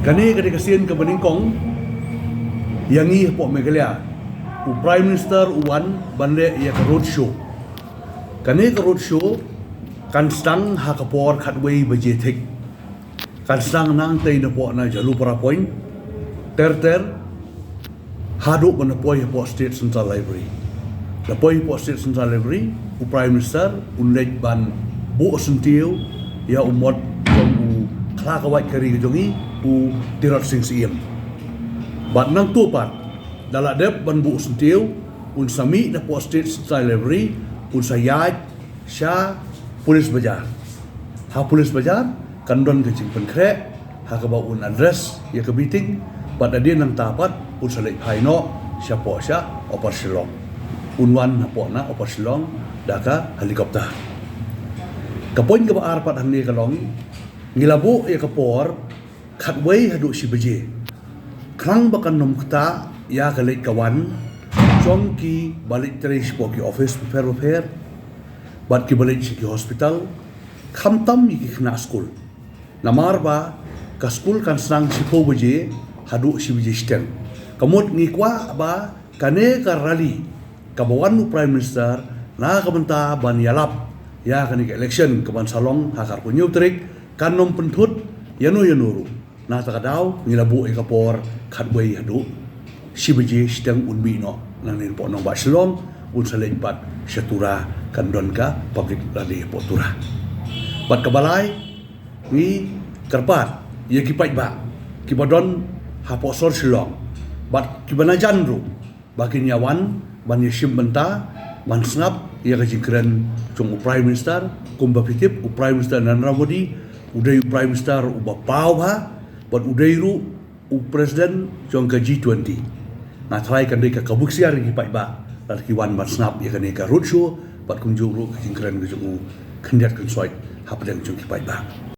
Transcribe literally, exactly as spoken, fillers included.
Kane ka dei ka sien kaba nyngkong ïa ngi hapoh Meghalaya, u Prime Minister u wan ban leh ïa ka road show. Kane ka road show kan sdang ha ka por khatwei baje thik. Kan sdang nangtei napoh na Jalupara Point ter ter, haduh ban poi hapoh State Central Library. La poi hapoh State Central Library, u Prime Minister un leit ban buh syntiew ïa u mot jong u khla ka wait ka ri ka jong ngi, u Tirot Sing Syiem. Bad nangta pat, da la dep ban buh syntiew, un sa mih napoh State Central Library, un sa ïaid sha Police Bazar. Ha Police Bazar kan don ka jingpynkhreh ha kaba un address ïa ka meeting, bad hadien nangta pat un sa leit phai noh shapoh sha Upper Shillong. Un wan hapoh na Upper Shillong da ka helicopter. Ka point kaba ar pat hangne ka long, ngi la buh ïa ka por khatwei haduh shi baje, khnang ba kan nym ktah ïa ka leit ka wan jong kiba leit trei shapoh ki office bapher bapher, bad kiba leit sha ki hospital, khamtam ïa ki khynnah skul. Namar ba ka skul kan sdang shiphew baje haduh shi baje shiteng. Ka mut ngi kwah ba kane ka rally kaba wan u Prime Minister na ka bynta ban ïalap ïa kane ka election kaban sa long ha ka arphew hynñiew tarik, kan nym pynthut ïano ïano ruh. Na kata ka daw ngi la buh ïa ka por khatwei haduh shi baje shiteng, un mih noh nangne napoh nongbah Shillong, un sa leit pat sha Tura, kan don ka public rally hapoh Tura. Bad kaba lai, ngi kyrpad ïa ki paidbah kiba don hapoh sor Shillong bad kiba na jan ruh, ba kin ïa wan ban ïa shim bynta, ban sngap ïa ka jingkren jong u Prime Minister. Kumba phi tip, u Prime Minister Narendra Modi u dei u Prime Minister uba paw bha, bad u dei ruh u President jong ka G twenty. Nga tharai kan dei ka kabu ksiar ïa ki paidbah lada ki wan ban sngap ïa kane ka road show bad kumjuh ruh ka jingkren ka jong u khyndiat khynsoit hapdeng jong ki paidbah.